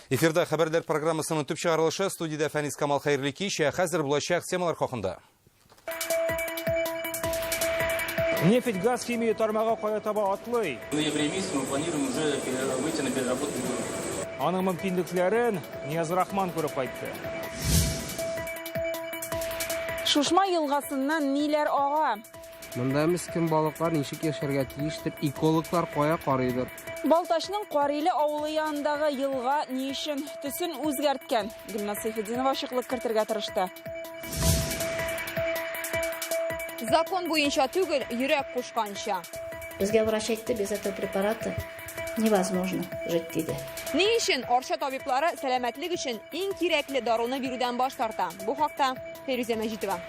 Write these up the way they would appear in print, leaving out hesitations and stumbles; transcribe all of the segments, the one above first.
Эфирда хәбәрләр программасының төп чыгарылышы студиядә Фәнис Камал хәерле кич. Ә хәзер булачак темалар хакында. Нефть, газ, химия тармагы кая таба атлый? В ноябре месяце мы планируем уже выйти на переработку. Аның мөмкинлекләрен Нияз Рахман күреп кайтты. Шушма елгасыннан ниләр ага? Монда мескен балыклар ничек яшәргә тиештер, экологлар кая карыйдыр? Балтачның Кариле авылы янындагы елга ни өчен төсен үзгәрткән? Гөлназ Сәйфетдинова ачыклык кертергә тырышты. Закон буенча түгел, йөрәк кушканча. Безгә врач әйтте, без этого препарата невозможно жить, диде. Ни өчен Арча табиблары сәламәтлек өчен иң кирәкле даруны бирүдән баш тарта? Бу хакта Фәйрүзә Мәҗитова.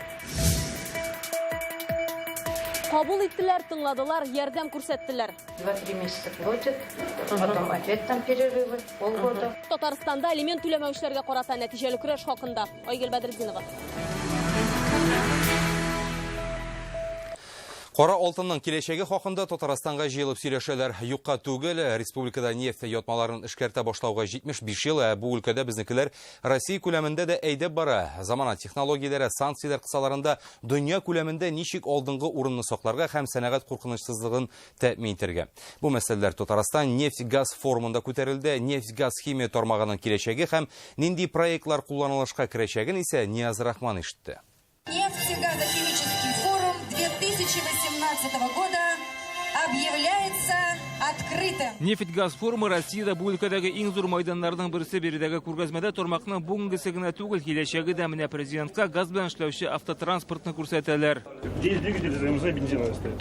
Кабул иттеләр, тыңладылар, ярдәм күрсәттеләр. 2-3 месяца платят, потом опять там перерывы, полгода. Татарстанда алимент түләмәүчеләргә карата нәтиҗәле көрәш хакында Айгөл Бәдретдинова. Кара алтынның киләчәге хакында Татарстанга җыелып сөйләшәләр. Юкка түгел, республикада нефть ятмаларын эшкәртә башлауга 75 ел, ә бу өлкәдә безнекеләр Россия күләмендә дә әйдәп бара. Замана технологияләре, санкцияләр кысаларында дөнья күләмендә ничек алдынгы урынны сакларга һәм сәнәгать куркынычсызлыгын тәэмин итәргә. Бу мәсьәләләр Татарстан нефть-газ форумында күтәрелде. Нефть-газ химия тармагының киләчәге һәм нинди проектлар кулланылышка керәчәген исә Нияз Рахман ишетте. Нефтегазохимический форум 2018 года объявляется открытым. Нефть-газ форумы Россиядә бу өлкәдәге иң зур майданнарның берсе. Биредәге күргәзмәдә тармакның бүгенгесе генә түгел, киләчәге дә. Менә президентка газ белән эшләүче автотранспортны күрсәтәләр. Здесь двигатель ЗМЗ бензиновый стоит.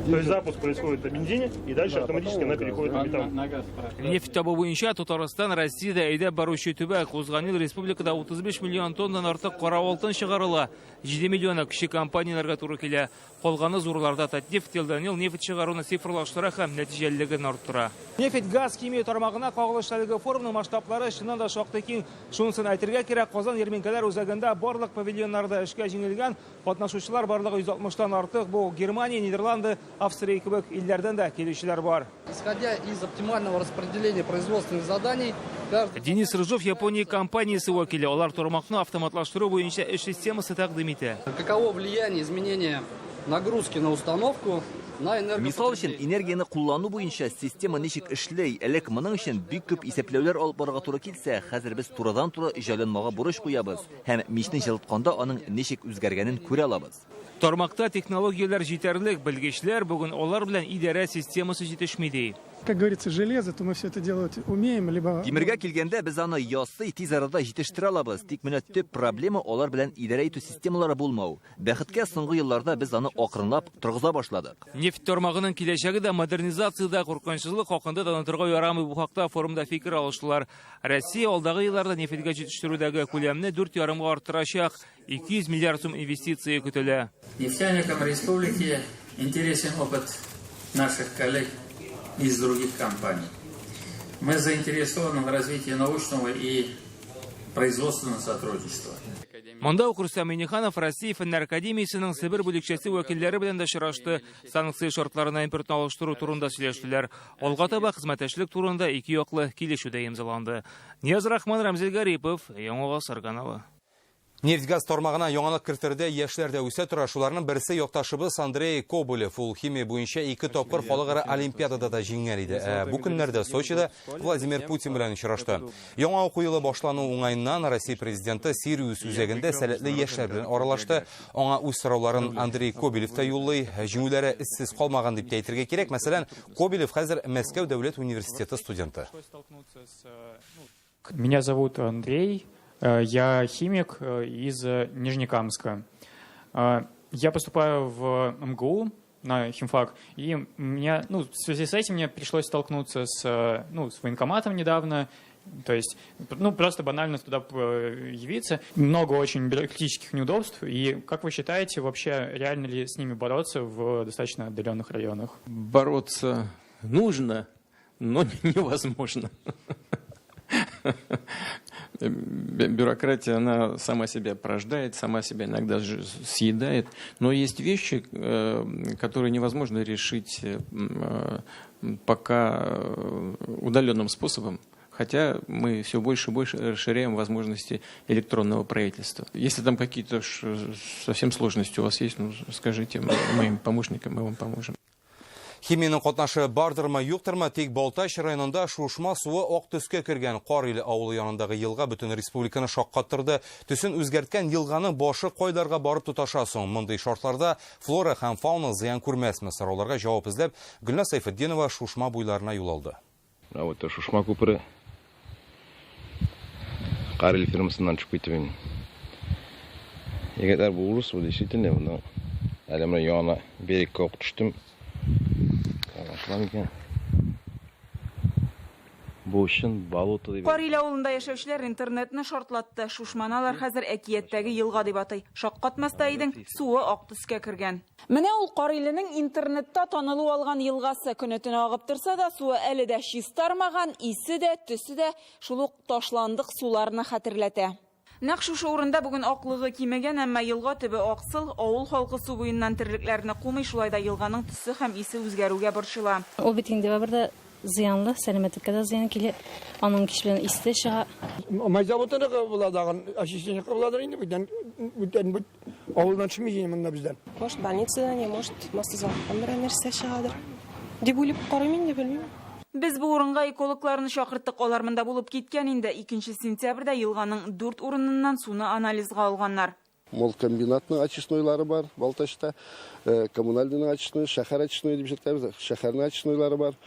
То есть запуск происходит на бензине, и дальше автоматически она переходит на метан. Нефть табу буенча Татарстан Россиядә әйдәп баручы төбәк. Узган ел республикада 35 миллион тоннадан артык кара алтын чыгарыла. 7 миллионы кече компанияләргә туры килә. Калганы зурларда. Татнефть елдан-ел нефть чыгаруны цифрлаштыра һәм нәтиҗәлелеген арттыра. Нефть, газ, химия тармагына кагылышлы әлеге форумның масштаблары чыннан да шактый киң. Шунысын әйтергә кирәк, Казан ярминкәләр үзәгендә барлык павильоннар да эшкә җиңелгән. Катнашучылар барлыгы 160 тан артык. Бу Германия, Нидерланды, Австрия кебек илләрдән дә килүчеләр бар. Исходя из оптимального распределения производственных заданий, каждый... Денис Рыжов Япония компаниясе вәкиле. Алар тармакны автоматлаштыру буенча эш системасы тәкъдим итә. Каково влияние изменения нагрузки на установку на Мисал өчен, энергопотребление? энергияне куллану буенча система ничек эшли, элек моның өчен бик күп исәпләүләр алып барырга туры килсә, хәзер без турыдан-туры җайланмага бурыч куябыз һәм мичне җылытканда аның ничек үзгәргәнен күрә алабыз. Тармакта технологияләр җитәрлек, белгечләр бүген алар белән идарә системасы җитешми ди. Как говорится, железо, то мы все это делать умеем, либо... Тимергә килгәндә без аны ясый, тиз арада җитештерә алабыз. Тик менә төп проблема алар белән идарә итү системалары булмау. Бәхеткә, соңгы елларда без аны акрынлап торгыза башладык. Нефть тармагының киләчәге дә модернизациядә, куркынычсызлык хакында да онытырга ярамый. Бу хакта форумда фикер алыштылар. Россия алдагы елларда нефтьгә җитештерүдәге күләмне дүрт ярымга арттырачак. 200 миллиард сум инвестиция көтелә. Нефтяникам республики интересен опыт наших коллег из других компаний. Мы заинтересованы в развитии научного и производственного сотрудничества. Монда ук Рөстәм Миңнеханов Россия Фәннәр академиясенең Себер бүлекчәсе вәкилләре белән дә очрашты. Санкция шартларына импортны алыштыру турында сөйләштеләр. Алга таба хезмәттәшлек турында ике яклы килешү дә имзаланды. Нияз Рахман, Рамзил Гарипов, Яңа Гасыр каналы. Нефть-газ тармагына яңалык кертердә яшьләр дә үсә тора. Шуларның берсе якташыбыз Андрей Кобылев. Ул химия буенча ике тапкыр халыкара олимпиадада да җиңгән иде. Ә бу көннәрдә Сочида Владимир Путин белән очрашты. Яңа уку елы башлану уңаеннан Россия президенты Сириус үзәгендә сәләтле яшьләр белән аралашты. Аңа үз сорауларын Андрей Кобылев та юллый. Җиңүләре эзсез калмаган дип тә әйтергә кирәк. Мәсәлән, Кобылев хәзер Мәскәү дәүләт университеты студенты. Меня зовут Андрей. Я химик из Нижнекамска. Я поступаю в МГУ на химфак, и в связи с этим мне пришлось столкнуться с военкоматом недавно, то есть, просто банально туда явиться. Много очень бюрократических неудобств, и как вы считаете, вообще реально ли с ними бороться в достаточно отдаленных районах? Бороться нужно, но невозможно. Бюрократия, она сама себя порождает, сама себя иногда съедает. Но есть вещи, которые невозможно решить пока удаленным способом. Хотя мы все больше и больше расширяем возможности электронного правительства. Если там какие-то совсем сложности у вас есть, ну, скажите моим помощникам, мы вам поможем. Химиянең катнашы бардырмы, юктырмы, тик Балтач районында Шушма суы ак төскә кергән. Кариле авылы янындагы елга бөтен республиканы шаккаттырды. Төсен үзгәрткән елганың башы кайларга барып тоташа соң? Мондый шартларда флора һәм фауна зыян күрмәсме? Сорауларга җавап эзләп, Гөлназ Сәйфетдинова Шушма буйларына юл алды. Менә вот Шушма күпере. Кариле фермасыннан төшеп китеп инде. Егетләр, бу ужас, бу действительно, монда әле менә яңа берегка ук төштем. Аңлашыла микән? Бу чын болото дип. Кариле авылында яшәүчеләр интернетны шартлатты. Шушманы алар хәзер әкияттәге елга дип атый. Шаккатмас та идең, суы ак төскә кергән. Менә ул Кариленең интернетта танылу алган елгасы. Көне-төне агып торса да, суы әле дә чистармаган, исе дә, төсе дә шул ук ташландык суларны хәтерләтә. Нәкъ шушы урында бүген аклыгы кимегән, әмма елга төбе аксыл, авыл халкы су буеннан терлекләрне кумый, шулай да елганың төсе һәм исе үзгәрүгә борчыла. Ул бит инде барыбер дә зыянлы, сәламәтлеккә дә зыян килә. Аның кич белән исе дә чыга. Май заводыныкы була тагын, очистительный буладыр инде, бүтән, бүтән бит авылдан төшми инде монда бездән. Может, больницадан, я, может, маслозаводтан берәр нәрсә чыгадыр. Дип уйлап карыйм инде, белмим. Без бу урынга экологларны чакырттык, алар монда булып киткән инде. 2 сентябрьдә елганың 4 урыныннан суны анализга алганнар. Молкомбинатның очистнойлары бар Балтачта, коммунальныйның очистной, шәһәр очистной дип җитәбез, шәһәрнең очистнойлары бар.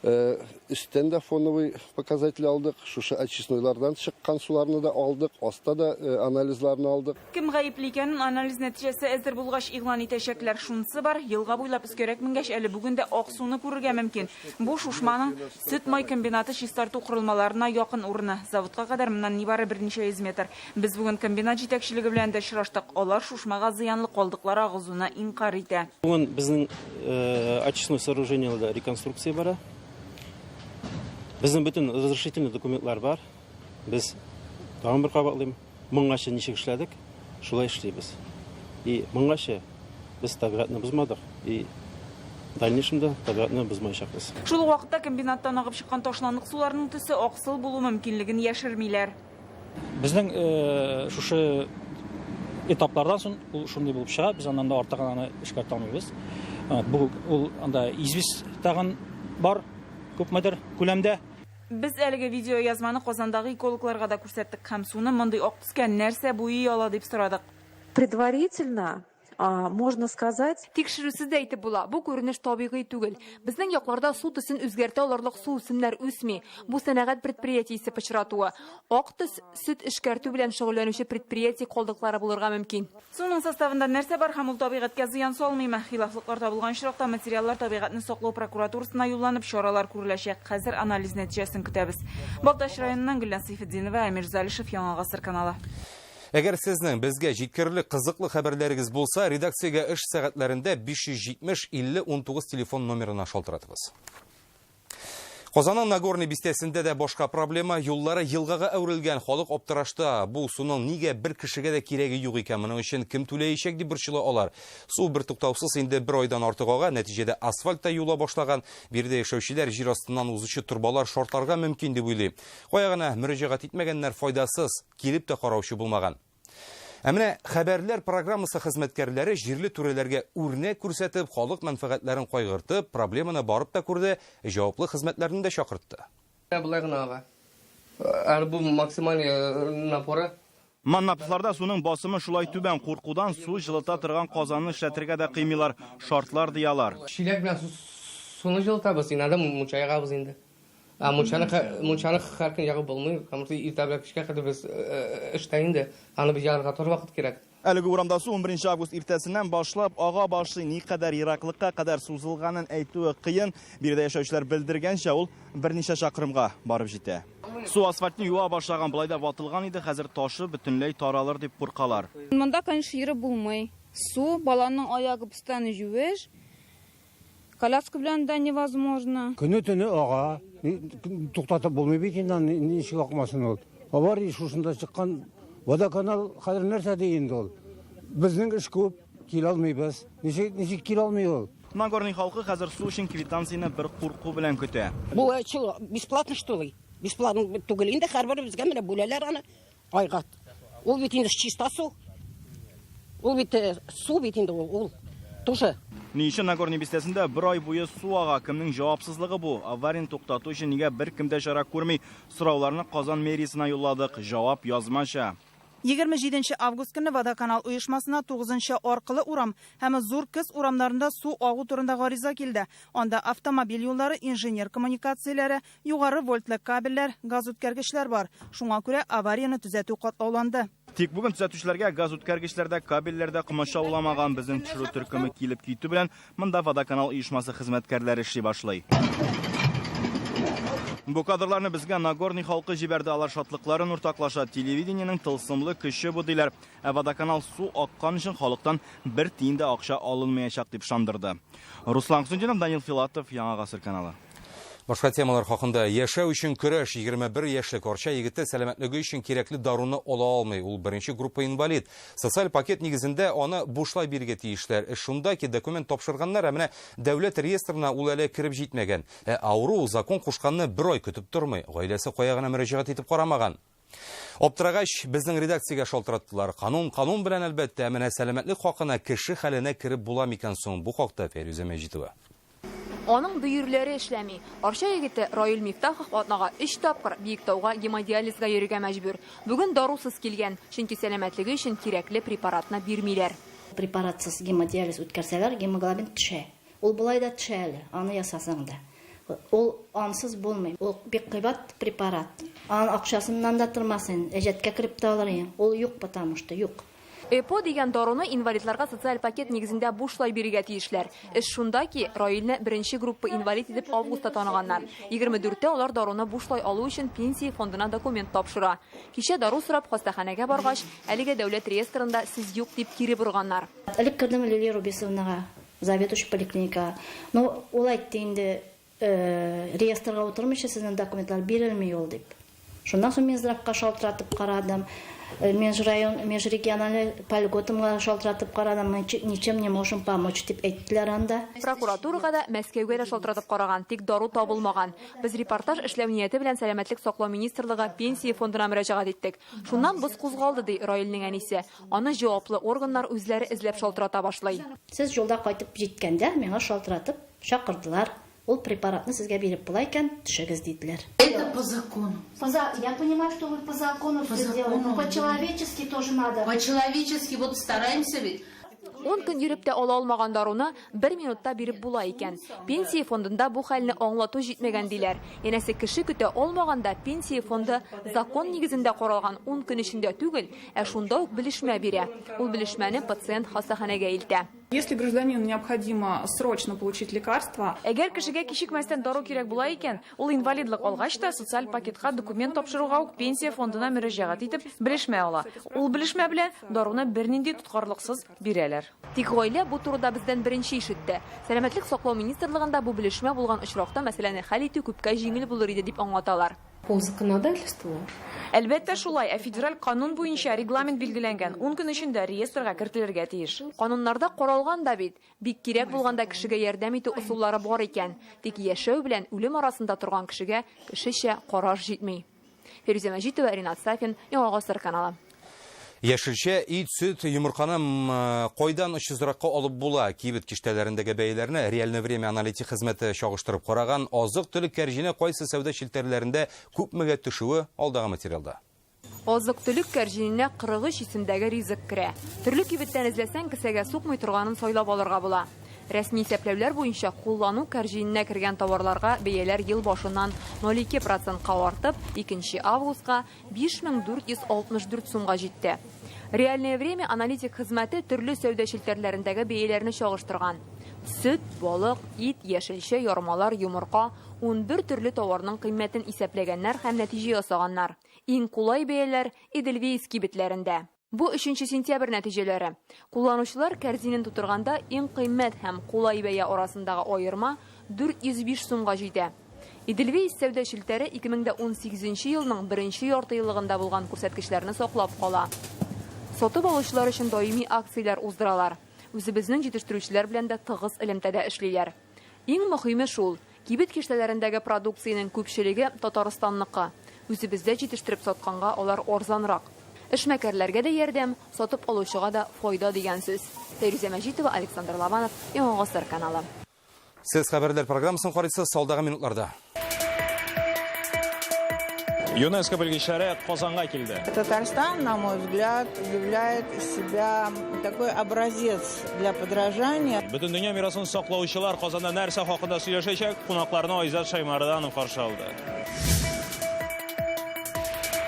Өстән дә фоновый показатель алдык, шушы очистнойлардан чыккан суларны да алдык, аста да анализларны алдык. Кем гаепле икәнен анализ нәтиҗәсе әзер булгач игълан итәчәкләр. Шунысы бар, елга буйлап өскәрәк менгәч, әле бүген дә ак суны күрергә мөмкин. Бу Шушманың сөт-май комбинаты чистарту корылмаларына якын урыны. Заводка кадәр моннан нибары берничә йөз метр. Без бүген комбинат җитәкчелеге белән дә очраштык. Алар Шушмага зыянлы калдыклар агызуны инкарь итә. Бүген безнең очистной сооружениеләрдә реконструкция бара. Безнең бөтен разрешительный документлар бар. Без тагын бер кабатлыйм, моңгача ничек эшләдек, шулай эшлибез. И моңгача без табигатьне бозмадык, и в дальнейшем да табигатьне бозмаячакбыз. Шул ук вакытта комбинаттан агып чыккан ташландык суларның төсе аксыл булу мөмкинлеген яшермиләр. Безнең шушы этаплардан соң ул шундый булып чыга, без аннан да артыгын аны эшкәртә алмыйбыз. Бу ул анда известь тагын бар, күпмедер күләмдә. Без әлеге видео язманы Казандагы экологларга да күрсәттек һәм суны мондый ак төскә нәрсә буйый ала дип сорадык. Предварительно, можно сказать, Тикшерүсез дә әйтеп була, бу күренеш табигый түгел. Безнең якларда су төсен үзгәртә алырлык су үсемнәр үсми. Бу сәнәгать предприятиесе пычратуы. Ак төс сөт эшкәртү белән шөгыльләнүче предприятие калдыклары булырга мөмкин. Суның составында нәрсә бар һәм ул табигатькә зыян салмыймы? Хилафлыклар табылган очракта материаллар табигатьне саклау прокуратурасына юлланып чаралар күреләчәк. Хәзер анализ нәтиҗәсен көтәбез. Балтач районыннан Гөлназ Сәйфетдинова, Әмир Залишев, Яңа Гасыр каналы. Әгәр сезнең безгә җиткерерлек кызыклы хәбәрләрегез булса, редакциягә эш сәгатьләрендә 570 50 19 телефон номерына шалтыратыгыз. Казанның Нагорный бистәсендә дә башка проблема, юллары елгага әверелгән, халык аптырашта. Бу суның нигә бер кешегә дә кирәге юк икән, моның өчен кем түләячәк дип борчыла алар. Су бер туктаусыз инде бер айдан артык ага, нәтиҗәдә асфальт та юыла башлаган. Биредә яшәүчеләр җир астыннан узучы торбалар шартларга мөмкин дип уйлый. Кая гына мөрәҗәгать итмәгәннәр файдасыз, килеп тә караучы булмаган. Ә менә хәбәрләр программасы хезмәткәрләре җирле түрәләргә үрнәк күрсәтеп, халык мәнфәгатьләрен кайгыртып, проблеманы барып та күрде, җаваплы хезмәтләрне дә чакыртты. Болай гына ага. Әле бу максималь напоры. Маннаповларда суның басымы шулай түбән, куркудан су җылыта торган казанны эшләтергә дә кыймыйлар, шартлар диялар. Чиләк белән суны җылытабыз, инде мунча ягабыз инде. Ә мунчаны һәр көн ягып булмый, потому что иртә белән кичкә кадәр без эштә инде, аны без ягарга торыр вакыт кирәк. Әлеге урамда су 11 август иртәсеннән башлап ага башлый, никадәр ераклыкка кадәр сузылганын әйтүе кыен. Биредә яшәүчеләр белдергәнчә, ул берничә чакрымга барып җитә. Су асфальтны юа башлаган, былай да ватылган иде, хәзер ташы бөтенләй таралыр дип куркалар. Монда, конечно, йөреп булмый. Су баланың аягы постоянно юеш. Коляска белән дә невозможно. Көне-төне ага, туктатып булмый бит инде, ничек акмасын ул. Авария шушында чыккан водоканал хәзер нәрсә ди инде ул? Безнең эш күп, килә алмыйбыз. Ничек килә алмый ул? Нагорный халкы хәзер су өчен квитанцияне бер курку белән көтә. Бу чё, бесплатно, что ли? Бесплатно түгел инде, һәрберебезгә менә бүләләр аны айга. Ул бит инде чиста су. Ул бит э, су бит инде ул, ул тоже. Ни өчен Нагорный бистәсендә бер ай буе су ага? Кемнең җавапсызлыгы бу? Аварияне туктату өчен нигә беркем дә чара күрми? Сорауларны Казан мэриясенә юлладык. Җавап язмача. 27 август көнне Водоканал оешмасына 9 нчы Аркылы урам һәм Зур Кез урамнарында су агу турында гариза килде. Анда автомобиль юллары, инженер коммуникацияләре, югары вольтлы кабельләр, газүткәргечләр бар. Шуңа күрә аварияне төзәтү катлауланды. Тик бүген төзәтүчеләргә газүткәргечләр дә, кабельләр дә комачауламаган. Безнең төшерү төркеме килеп китү белән Монда Водоканал оешмасы хезмәткәрләре эшли башлый. Бу кадрларны безгә Нагорный халкы җибәрде. Алар шатлыкларын уртаклаша. Телевидениенең тылсымлы көче бу, диләр. Ә Водоканал су аккан өчен халыктан бер тиен дә акча алынмаячак дип ышандырды. Руслан Хөснетдинов, Данил Филатов, Яңа гасыр каналы. Башка темалар хакында. Яшәү өчен көрәш. 21 яшьлек Арча егете сәламәтлеге өчен кирәкле даруны ала алмый. Ул беренче группа инвалид. Социаль пакет нигезендә аны бушлай бирергә тиешләр. Эш шунда ки, документ тапшырганнар, ә менә дәүләт реестрына ул әле кереп җитмәгән. Ә авыру закон кушканны бер ай көтеп тормый. Гаиләсе кая гына мөрәҗәгать итеп карамаган. Аптырагач, безнең редакциягә шалтыраттылар. Канун канун белән, әлбәттә, ә менә сәламәтлек хакына кеше хәленә кереп була микән соң? Бу хакта Фәйрүзә Мәҗитова. Аның бөерләре эшләми. Арча егете Раил Мифтахов атнага өч тапкыр Биектауга гемодиализга йөрергә мәҗбүр. Бүген дарусыз килгән, чөнки сәламәтлеге өчен кирәкле препаратны бирмиләр. Препаратсыз гемодиализ үткәрсәләр, гемоглобин төшә. Ул болай да төшә әле, аны ясасаң да. Ул ансыз булмый. Ул бик кыйбат препарат. Аның акчасыннан да тормас инде, әҗәткә кереп тә алыр идең. Ул юк, потому что юк. ЭПО дигән даруны инвалидларга социаль пакет нигезендә бушлай бирергә тиешләр. Эш шунда ки, Раилне беренче группа инвалид итеп августта таныганнар. 24-тә алар даруны бушлай алу өчен Пенсия фондына документ тапшыра. Кичә дару сорап хастаханәгә баргач, әлегә дәүләт реестрында сез юк дип кире борганнар. Элек кердем Лилия Рубисовнага, заведующий поликлиникага. Ну, ул әйтте инде, реестрга утырмыйча сезнең документлар бирелми ул дип. Шуннан соң Минздравка шалтыратып карадым. Межрайон, межрегиональный по льготамга шалтыратып карадым. Мы ничем не можем помочь, дип әйттеләр анда. Прокуратурага да, Мәскәүгә дә шалтыратып караган, тик дару табылмаган. Без репортаж эшләү нияте белән Сәламәтлек саклау министрлыгы, Пенсия фондына мөрәҗәгать иттек. Шуннан боз кузгалды, ди Раилнең әнисе. Аны җаваплы органнар үзләре эзләп шалтырата башлый. Сез юлда кайтып җиткәндә миңа шалтыратып чакырдылар. Ул препаратны сезгә биреп була икән, төшегез, диделәр. Это по закону. По за... Я понимаю, что вы по закону По все делаете, но закону. по-человечески тоже надо. По-человечески вот стараемся ведь. Ун көн йөреп тә ала алмаган даруны бер минутта биреп була икән. Пенсия фондында бу хәлне аңлату җитмәгән, диләр. Янәсе, кеше көтә алмаганда Пенсия фонды закон нигезендә каралган ун көн эчендә түгел, ә шунда ук белешмә бирә. Ул белешмәне пациент хастаханәгә илтә. Если гражданину необходимо срочно получить лекарство, Әгәр кешегә кичекмәстән дару кирәк була икән, ул инвалидлык алгач та социаль пакетка документ тапшыруга ук Пенсия фондына мөрәҗәгать итеп, белешмә ала. Ул белешмә белән даруны бернинди тоткарлыксыз бирәләр. Тик гаилә бу турыда бездән беренче ишетте. Сәламәтлек саклау министрлыгында бу белешмә булган очракта мәсьәләне хәл итү күпкә җиңел булыр иде дип аңлаталар. По законодательству. Әлбәттә шулай, ә федераль канун буенча регламент билгеләнгән, ун көн эчендә реестрга кертелергә тиеш. Кануннарда каралган да бит, бик кирәк булганда кешегә ярдәм итү ысуллары бар икән. Тик яшәү белән үлем арасында торган кешегә кешечә караш җитми. Фирүзә Мәҗитова, Ринат Сафин, Яңа Гасыр каналы. Яшелчә, ит, сөт, йомырканы кайдан очсызракка алып була? Кибет киштәләрендәге бәяләрне Реальное время аналитик хезмәте чагыштырып караган. Азык-төлек кәрҗине кайсы сәүдә челтәрләрендә күпмегә төшүе алдагы материалда. Азык-төлек кәрҗиненә 43 исемдәге ризык керә. Төрле кибеттән эзләсәң, кесәгә сукмый торганын сайлап алырга була. Рәсми исәпләүләр буенча куллану кәрҗиненә кергән товарларга бәяләр ел башыннан 0,2 процентка артып, 2 августка 5464 сумга җитте. Реальное время аналитик хезмәте төрле сәүдә челтәрләрендәге бәяләрне чагыштырган. Сөт, балык, ит, яшелчә, ярмалар, йомырка, 11 төрле товарның кыйммәтен исәпләгәннәр һәм нәтиҗә ясаганнар. Иң кулай бәяләр Эдельвейс кибетләрендә. Бу 3 сентябрь нәтиҗәләре. Кулланучылар кәрзинен тутырганда иң кыйммәт һәм кулай бәя арасындагы аерма 405 сумга җитә. Эдельвейс сәүдә челтәре 2018 елның беренче яртыеллыгында булган күрсәткечләрне саклап кала. Сатып алучылар өчен даими акцияләр уздыралар. Үзебезнең җитештерүчеләр белән дә тыгыз элемтәдә эшлиләр. Иң мөһиме шул, Кибет киштәләрендәге продукциянең күпчелеге Татарстанныкы. Үзебездә җитештереп сатканга алар арзанрак. Эшмәкәрләргә дә ярдәм, сатып алучыга да файда дигән сүз. Фәйрүзә Мәҗитова, Александр Лобанов, Яңа Гасыр каналы. Сез хәбәрләр программасын карыйсыз алдагы минутларда. ЮНЕСКО белгечләре Казанга килде. Татарстан, на мой взгляд, являет из себя такой образец для подражания. Бөтендөнья мирасын саклаучылар Казанда нәрсә хакында сөйләшәчәк? Кунакларны Айзат Шаймарданов каршы алды.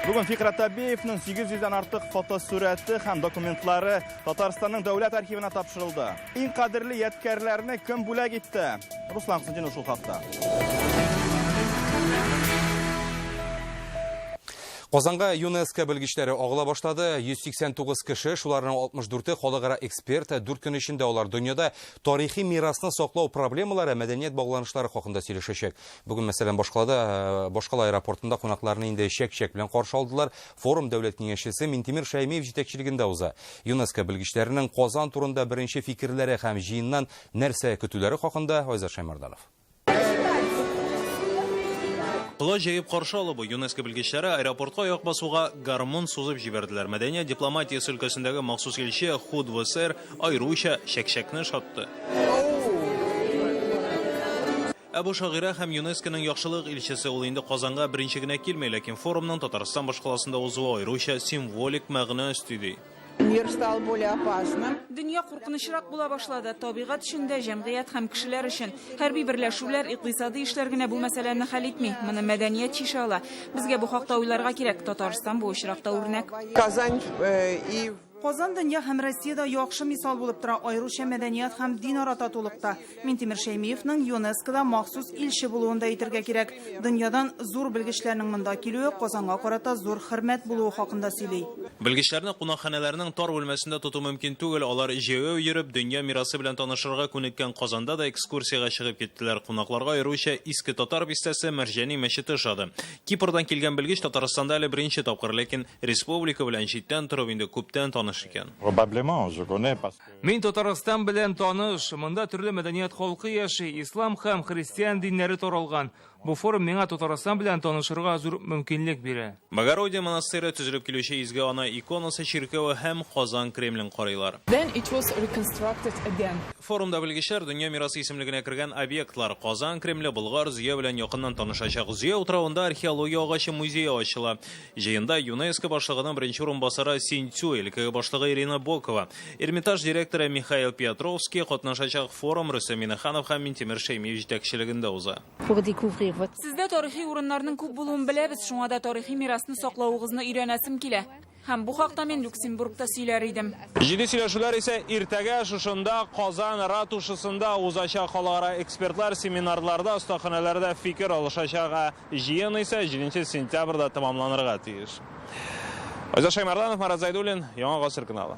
Бүген Фикрәт Табеевның 800 дән артык фотосурәте һәм документлары Татарстанның дәүләт архивына тапшырылды. Иң кадерле ядкәрләрне кем бүләк итте? Руслан Хөснетдинов шул хакта. Казанга ЮНЕСКО белгечләре агыла башлады. 189 кеше, шуларның 64-е халыкара эксперт. 4 көн эчендә алар дөньяда тарихи мирасны саклау проблемалары, мәдәният багланышлары хакында сөйләшәчәк. Бүген, мәсәлән, башкалада, э, башкала аэропортында кунакларны инде чәк-чәк белән каршы алдылар. Форум дәүләт киңәшчесе Минтимер Шәймиев җитәкчелегендә уза. ЮНЕСКО белгечләренең Казан турында беренче фикерләре һәм җыеннан нәрсә көтүләре хакында Айзат Шәймарданов. Колач җәеп каршы алу бу. ЮНЕСКО белгечләре аэропортка аяк басуга гармун сузып җибәрделәр. Мәдәният дипломатиясе өлкәсендәге махсус илче Худ Весер аеруча чәкчәкне ошатты. Ә бу шагыйрә һәм ЮНЕСКОның яхшылык илчесе, ул инде Казанга беренче генә килми, ләкин форумның Татарстан башкаласында узуы аеруча символик мәгънә өсти, ди. Мир стал более опасным. Дөнья куркынычрак була башлады, табигать өчен дә, җәмгыять һәм кешеләр өчен. Хәрби берләшүләр, икътисади эшләр генә бу мәсьәләне хәл итми. Моны мәдәният чишә ала. Безгә бу хакта уйларга кирәк. Татарстан бу очракта үрнәк. Казань и Казан дөнья һәм Россиядә яхшы мисал булып тора, аеруча мәдәният һәм динара татулыкта. Минтимер Шәймиевның ЮНЕСКОда махсус илче булуын да әйтергә кирәк. Дөньядан зур белгечләрнең монда килүе Казанга карата зур хөрмәт булуы хакында сөйли. Белгечләрне кунакханәләрнең тар бүлмәсендә тоту мөмкин түгел, алар җәяү йөреп, дөнья мирасы белән танышырга күнеккән Казанда да экскурсиягә чыгып киттеләр. Кунакларга аеруча Иске Татар бистәсе, Мәрҗани мәчете ошады. Кипрдан килгән белгеч Татарстанда әле беренче тапкыр, ләкин Республика белән читтән торып инде күптән таныш икән. Мин Татарстан белән таныш. Монда төрле мәдәният халкы яши, ислам һәм христиан диннәре таралган. Бу форум миңа Татарстан белән танышырга зур мөмкинлек бирә. Богородия монастыре, төзелеп килүче Изге Ана иконасы чиркәве һәм Казан Кремлен карыйлар. Then it was reconstructed again. Форумда белгечләр дөнья мирасы исемлегенә кергән объектлар, Казан Кремле, Болгар, Зөя белән якыннан танышачак. Зөя утравында археология агачы музее ачыла. Җыенда ЮНЕСКО башлыгының беренче урынбасары Синь Цю, элеккеге башлыгы Ирина Бокова, Эрмитаж директоры Михаил Петровский катнашачак. Форум Рөстәм Миңнеханов һәм Минтимер Шәймиев җитәкчелегендә уза. Сездә тарихи урыннарның күп булуын беләбез, шуңа да тарихи мирасны саклавыгызны өйрәнәсем килә. Һәм бу хакта мин Люксембургта сөйләр идем. Җитди сөйләшүләр исә иртәгә шушында Казан ратушасында узачак. Халыкара экспертлар семинарларда, остаханәләрдә фикер алышачак. Ә җыен исә 7 сентябрьдә тәмамланырга тиеш. Айзат Шәймәрданов, Марат Зайдуллин, Яңа Гасыр каналы.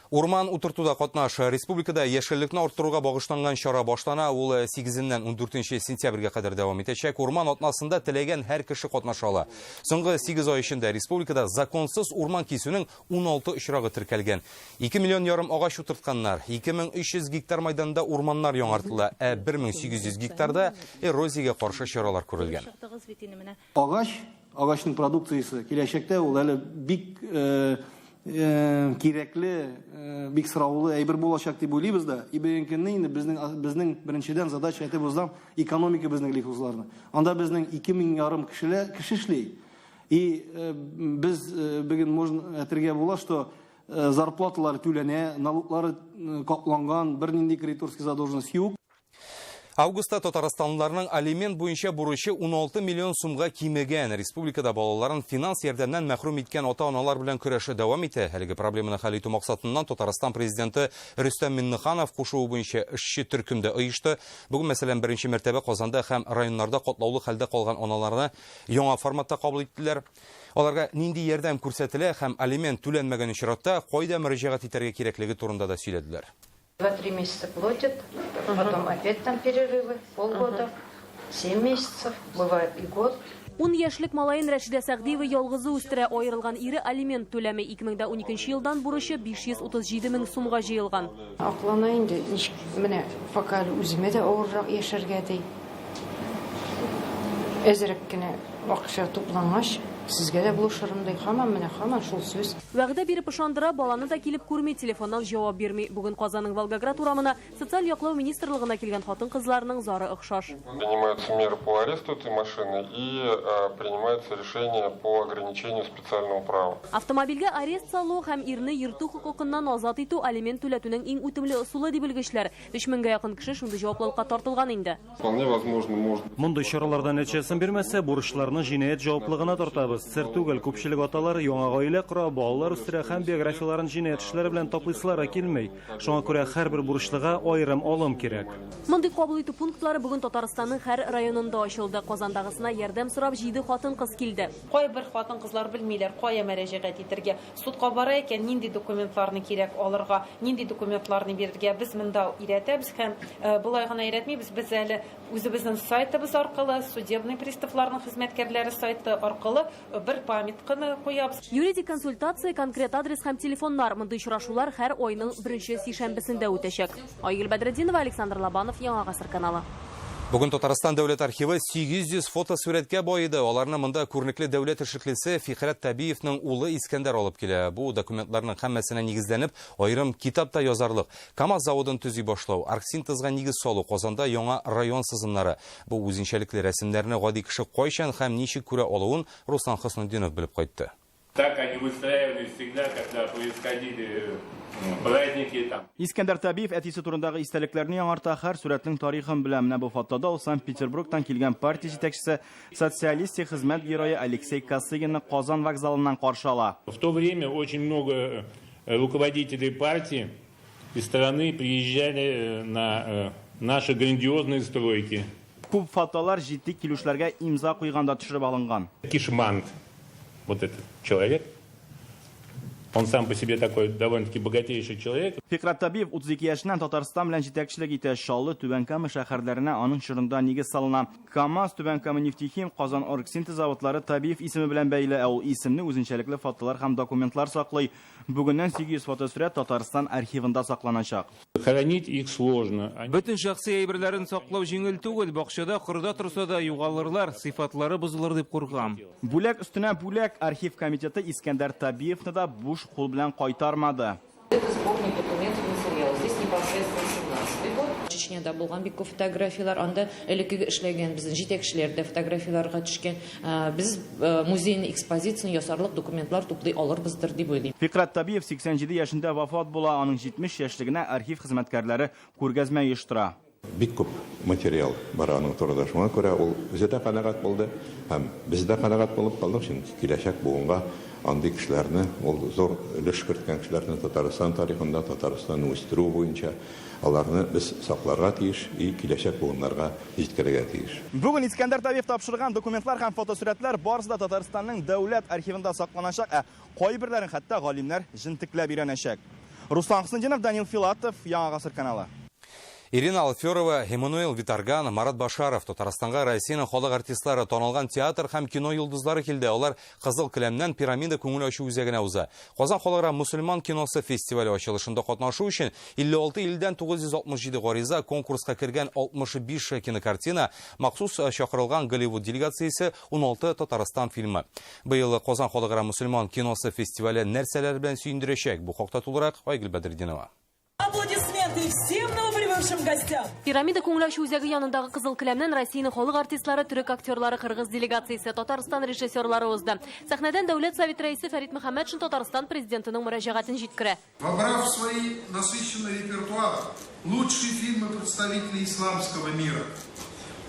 Урман утыртуда катнаш. Республикада яшеллекне арттыруга багышланган чара башлана. Ул 8-ннән 14 сентябрьгә кадәр дәвам итәчәк. Урман атнасында теләгән һәр кеше катнаша ала. Соңгы 8 ай эчендә республикада законсыз урман кисүнең 16 очрагы теркәлгән. 2 миллион ярым агач утыртканнар. 2300 гектар майданда урманнар яңартыла, ә 1800 гектарда эрозиягә каршы чаралар күрелгән. Агач, агачның продукциясе киләчәктә ул әле бик кирәкле, бик сораулы әйбер булачак дип уйлыйбыз да. И бүгенге көнне инде безнең, безнең беренчедән задача әйтеп узам, экономика безнең лесхозларны. Анда безнең ике мең ярым кешеләр, кеше эшли. И без бүген можно әйтергә була, что зарплаталар түләнә, налоглары капланган, бернинди кредиторский задолженность юк. Августта татарстанлыларның алимент буенча бурычы 16 миллион сумга кимегән. Республикада балаларын финанс ярдәмнән мәхрүм иткән ата-аналар белән көрәше дәвам итә. Әлеге проблеманы хәл итү максатыннан Татарстан президенты Рөстәм Миңнеханов кушуы буенча эшче төркем дә оешты. Бүген, мәсәлән, беренче мәртәбә Казанда һәм районнарда катлаулы хәлдә калган аналарны яңа форматта кабул иттеләр. Аларга нинди ярдәм күрсәтелә һәм алимент түләнмәгән очракта кайда мөрәҗәгать итәргә кирәклеге турында да сөйләделәр. Два-три месяца платят, потом опять там перерывы, полгода, 7 месяцев, бывает и год. Ун яшьлек малаен Рәшидә Сәгъдиева ялгызы үстерә. Аерылган ире алимент түләми. 2012 елдан бурычы 537 мең сумга җыелган. Аклана инде, ничек менә пока әле үземә дә авыррак яшәргә ди. Әзрәк кенә акча туплангач, сезгә дә булышырмын ди. Һаман менә һаман шул сүз. Вәгъдә биреп ышандыра, баланы да килеп күрми, телефоннан җавап бирми. Бүген Казанның Волгоград урамына Социаль яклау министрлыгына килгән хатын-кызларның зары охшаш. Принимаются меры по аресту этой машины и принимается решение по ограничению специального права. Автомобильгә арест салу һәм ирне йөртү хокукыннан азат итү алимент түләтүнең иң үтемле ысулы, ди белгечләр. Өч меңгә якын кеше шундый җаваплылыкка тартылган инде. Вполне возможно, может быть. Мондый чараларда нәтиҗәсен бирмәсә, бурычларны җинаять җаваплыгына тартабыз. Сер түгел, күпчелек аталар яңа гаилә кора, балалар үстерә һәм биографияләрен җинаять эшләре белән таплыйсылары килми. Шуңа күрә һәрбер бурычлыга аерым алым кирәк. Мондый кабул итү пунктлары бүген Татарстанның һәр районында ачылды. Казандагысына ярдәм сорап җиде хатын-кыз килде. Кайбер хатын-кызлар белмиләр, кая мөрәҗәгать итергә. Судка бара икән, нинди документларны кирәк алырга, нинди документларны бирергә. Без монда өйрәтәбез һәм болай гына өйрәтмибез, без әле үзебезнең сайтыбыз аркылы, судебный приставларның хезмәткәрләре сайты аркылы бер памятканы куябыз. Юридик консультация, конкрет адрес һәм телефоннар. Мондый очрашулар һәр айның беренче сишәмбесендә үтәчәк. Айгөл Бәдретдинова, Александр Лобанов, Яңа Гасыр каналы. Бүген Татарстан дәүләт архивы 800 фотосурәткә баеды. Аларны монда күренекле дәүләт эшлеклесе Фикрәт Табиевның улы Искәндәр алып килә. Бу документларның һәммәсенә нигезләнеп, аерым китап та язарлык. КАМАЗ заводын төзи башлау, оргсинтезга нигез салу, Казанда яңа район сызымнары. Бу үзенчәлекле рәсемнәрне гади кеше кайчан һәм ничек күрә алуын Руслан Хөснетдинов белеп кайтты. Так они выстраивались всегда, когда происходили праздники там. Искәндәр Табиев әтисе турындагы истәлекләрне яңарта, һәр сурәтнең тарихын белә. Менә бу фотода ул Санкт-Петербургтан килгән партия җитәкчесе, социалистик хезмәт герое Алексей Косыгинны Казан вокзалыннан каршы ала. В то время очень много руководителей партии из страны приезжали на наши грандиозные стройки. Күп фотолар җитди килүчеләргә имза куйганда төшереп алынган. Кишмант, вот этот человек, он сам по себе такой довольно-таки богатейший человек. Фикрәт Табиев 32 яшеннән Татарстан белән җитәкчелек итә. Чаллы, Түбән Кама шәһәрләренә аның чорында нигез салына. КАМАЗ, Түбән Кама нефтехим, Казан оргсинтез заводлары Табиев исеме белән бәйле, ә ул исемне үзенчәлекле фотолар һәм документлар саклый. Бүгеннән 800 фотосурәт Татарстан архивында сакланачак. Хранить их сложно. Бөтен шәхси әйберләрен саклау җиңел түгел. Бакчада корыда торса да югалырлар, сыйфатлары бозылыр дип куркам. Бүләк өстенә бүләк. Архив комитеты Искәндәр Табиевны да буш кул белән кайтармады. Это сборник документов, материалов. Здесь непосредственно 17-й год. Чечняда булган бик күп фотографияләр, анда элеккеге эшләгән безнең җитәкчеләр дә фотографияләргә төшкән. Без музейный экспозицияне ясарлык документлар туплый алырбыздыр дип уйлыйм. Фикрәт Табиев 87 яшендә вафат була. Аның 70 яшьлегенә архив хезмәткәрләре күргәзмә оештыра. Бик күп материал бар аның турында. Шуңа күрә ул үзе дә канәгать булды һәм без дә канәгать булып калдык, чөнки киләчәк буынга андый кешеләрне, ул зур өлеш керткән кешеләрне Татарстан тарихында, Татарстанны үстерү буенча аларны без сакларга тиеш и киләчәк буыннарга җиткерергә тиеш. Бүген Искәндәр Табиев тапшырган документлар һәм фотосурәтләр барысы да Татарстанның дәүләт архивында сакланачак, ә кайберләрен хәтта галимнәр җентекләп өйрәнәчәк. Руслан Хөснетдинов, Данил Филатов, Яңа Гасыр каналы. Ирина Алферова, Эммануэл Виторган, Марат Башаров, Татарстанга Россиянең халык артистлары, танылган театр һәм кино йолдызлары килде. Алар Кызыл келәмнән Пирамида күңел ачу үзәгенә уза. Казан халыкара мусульман киносы фестивале ачылышында катнашу өчен 56 илдән 967 гариза, конкурска кергән 65 кинокартина, махсус чакырылган Голливуд делегациясе, 16 Татарстан фильмы. Быел Казан халыкара мусульман киносы фестивале нәрсәләр белән сөендерәчәк? Бу хакта тулырак Айгөл Бәдретдинова. Аплодисменты всем новоприбывшим гостям! Пирамида күңел ачу үзәге янындагы Кызыл келәмнән Россиянең халык артистлары, төрек актерлары, кыргыз делегациясе, Татарстан режиссерлары узды. Сәхнәдән Дәүләт Советы рәисе Фәрит Мөхәммәтшин Татарстан президентының мөрәҗәгатен җиткерә. Вобрав в свои насыщенный репертуар лучшие фильмы представителей исламского мира,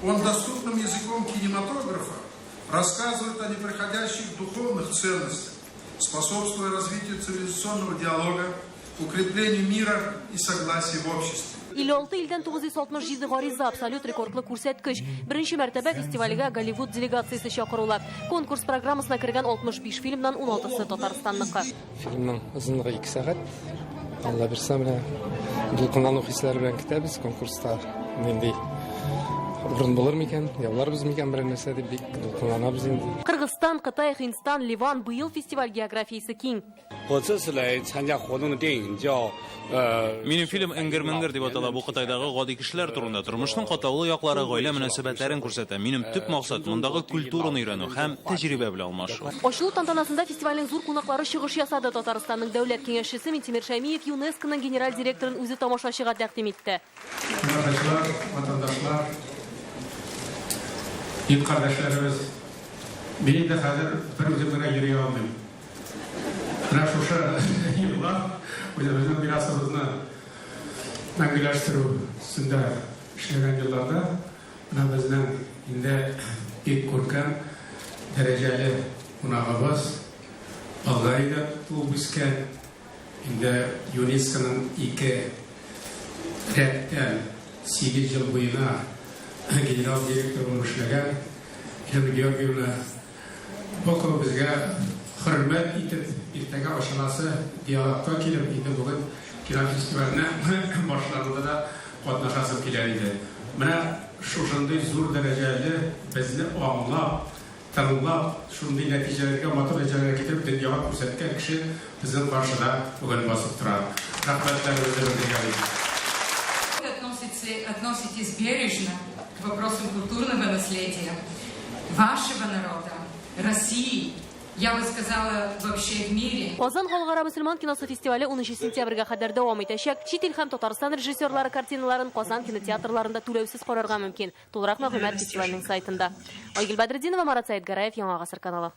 он доступным языком кинематографа рассказывает о неприходящих духовных ценностях, способствуя развитию цивилизационного диалога, укреплению мира и согласия в обществе. 56 илдән 967 гариза, абсолют рекордлы күрсәткеч. Беренче мәртәбә фестивальгә Голливуд делегациясе чакырыла. Конкурс программасына кергән 65 фильмнан 16-сы Татарстанныкы. Фильмның озынлыгы 2 сәгать. Алла бирсә, менә дулкынлану хисләре белән көтәбез. Конкурста нинди урын булыр микән, яуларбыз микән берәр нәрсә дип бик дулкынланабыз инде. Кыргызстан, Кытай, Һиндстан, Ливан, быел фестиваль географиясе киң. 我这次来参加活动的电影叫 Минем фильм Эңгер-меңгер дип атала. Бу Кытайдагы гади кешеләр турында, тормышның катлаулы яклары, гаилә мөнәсәбәтләрен күрсәтә. Минем төп максат мондагы культураны өйрәнү һәм тәҗрибә белән алмашу. Ачылу тантанасында фестивальнең зур кунаклары чыгыш ясады. Татарстанның дәүләт киңәшчесе Минтимер Шәймиев ЮНЕСКОның генераль директорын үзе тамашачыга тәкъдим итте. Тамашачылар, ватандашлар, дин кардәшләребез, мин инде хәзер бер үзем генә йөри алмыйм. Менә шушы еллар үзебезнең мирасыбызны мәңгеләштерү өстендә эшләгән елларда менә безнең инде бик күркәм дәрәҗәле кунагыбыз Болгариядә туып үскән, инде ЮНЕСКОның ике рәттән 8 ел буена генерал директор булып эшләгән Елена Георгиевна Бокова безгә хөрмәт итеп, иртәгә ачыласы диалогка килеп, инде бүген кинофестивальнең башлануында да катнашасым килә иде. Менә шушындый зур дәрәҗәле безне аңлап, тыңлап, шундый нәтиҗәләргә, матур нәтиҗәләргә китереп, дөньяга күрсәткән кеше безнең каршыда бүген басып тора. Рәхмәтләребезне белдергән Относитесь бережно к вопросам культурного наследия вашего народа, России, я бы сказала, вообще в мире. Казан халыкара мөселман киносы фестивале 10 сентябрьгә кадәр дәвам итәчәк. Чит ил һәм Татарстан режиссерлары картиналарын Казан кинотеатрларында түләүсез карарга мөмкин. Тулырак мәгълүмат фестивальнең сайтында. Айгөл Бәдретдинова, Марат Сәетгәрәев, Яңа Гасыр каналы.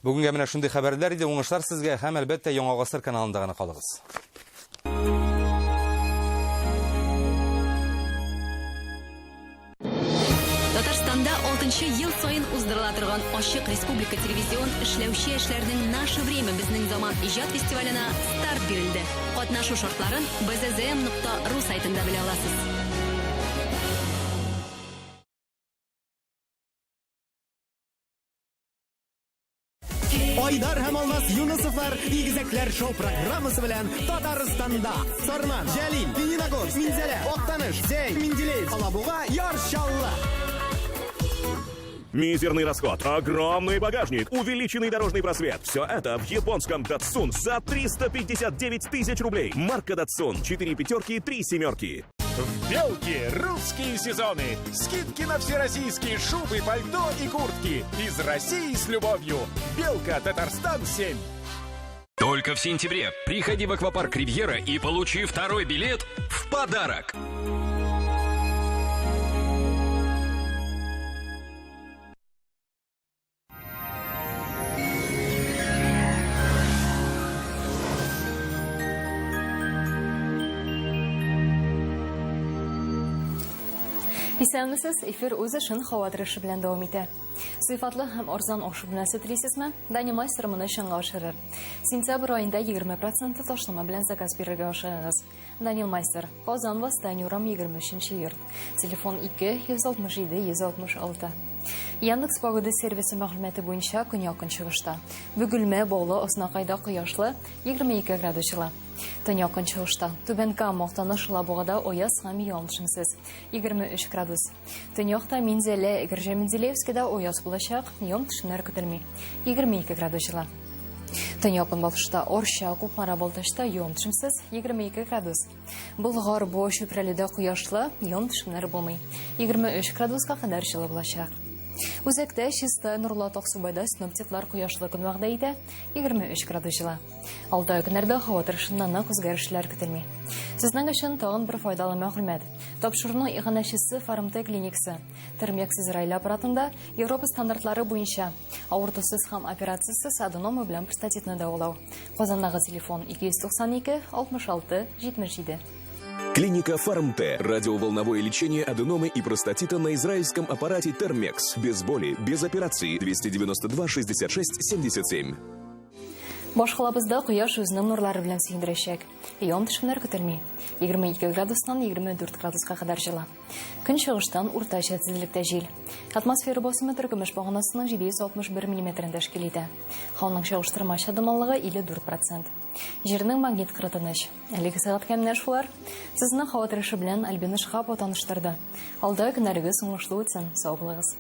Бүгенгә менә шундый хәбәрләр иде. Уңышлар сезгә һәм әлбәттә Яңа Гасыр каналында гына калыгыз. Татарстанда 6 ел саен уздырыла торган Ачык республика телевизион эшләүче яшьләрнең Наше время безнең заман иҗат фестиваленә старт бирелде. Катнашу шартларын bzzm.ru сайтында белә аласыз. Айдар һәм Алмаз Юнысовлар Игезәкләр шоу программасы белән Татарстанда. Сарман, Җәлил, Лениногорск, Минзәлә, Актаныш, Зәй, Менделеев, Алабуга, Яр Чаллы. Мизерный расход, огромный багажник, увеличенный дорожный просвет. Все это в японском Datsun за 359 тысяч рублей. Марка Datsun. 4 пятерки, 3 семерки. В Белке русские сезоны. Скидки на всероссийские шубы, пальто и куртки. Из России с любовью. Белка, Татарстан 7. Только в сентябре приходи в аквапарк Ривьера и получи второй билет в подарок. Исәнмесез, эфир үз эшен һава торышы белән дәвам итә. Сыйфатлы һәм арзан аш бүлмәсе телисезме? Дани Мастер моны чынга ашырыр. Сентябрь аенда 20 процентлы ташлама белән заказ бирергә ашыгыгыз. Данил Мастер, Казан Восстание урам 23 йорт. Телефон 2 167 166. Яндекс погода сервисы мәгълүматы буенча көньяк-көнчыгышта. Бөгелмә, Баулы, Оснакайда кояшлы 22 градус җылы. Төньяк-көнчыгышта. Түбән Кама, Актаныш, Алабугада аяз һәм явым-төшемсез 23 градус. Төньякта Минзәлә, Әгерҗе, Менделеевскида аяз булачак, явым-төшемнәр көтелми. 22 градус җылы. Төньяк-көнбатышта Арча, Кукмара, Балтачта явым-төшемсез 22 градус. Болгар, Буа, Чүпрәледә кояшлы, явым-төшемнәр булмый. 23 градуска кадәр җылы булачак. Үзәктә Чистай, Нурлат, Аксубайда синоптиклар кояшлы көн вәгъдә итә, 23 градус җылы. Алда көннәрдә һава торышында нык үзгәрешләр көтелми. Сезнең өчен тагын бер файдалы мәгълүмат. Тапшыруның иганәчесе Фармте клиникасы. Термекс Израиль аппаратында Европа стандартлары буенча авыртусыз һәм операциясез аденома белән простатитны дәвалау. Казандагы телефон 292 66 77. Клиника Фармте. Радиоволновое лечение аденомы и простатита на израильском аппарате Термекс. Без боли, без операции. 292 66 77. Башкалабызда кояш үзенең нурлары белән сөендерәчәк. Явым-төшемнәр көтелми. 22 градустан 24 градуска кадәр җылы. Көнчыгыштан уртача тизлектә җил. Атмосфера басымы Төркемеш баганасының 761 миллиметрын тәшкил итә. Һаваның чагыштырмача дымлылыгы 54 процент. Җирнең магнит кыры тыныч. Әлеге сәгатькә менә шулар. Сезне һава торышы белән Альбина Шиһапова таныштырды. Алда көннәрегез уңышлы үтсен. Сау булыгыз.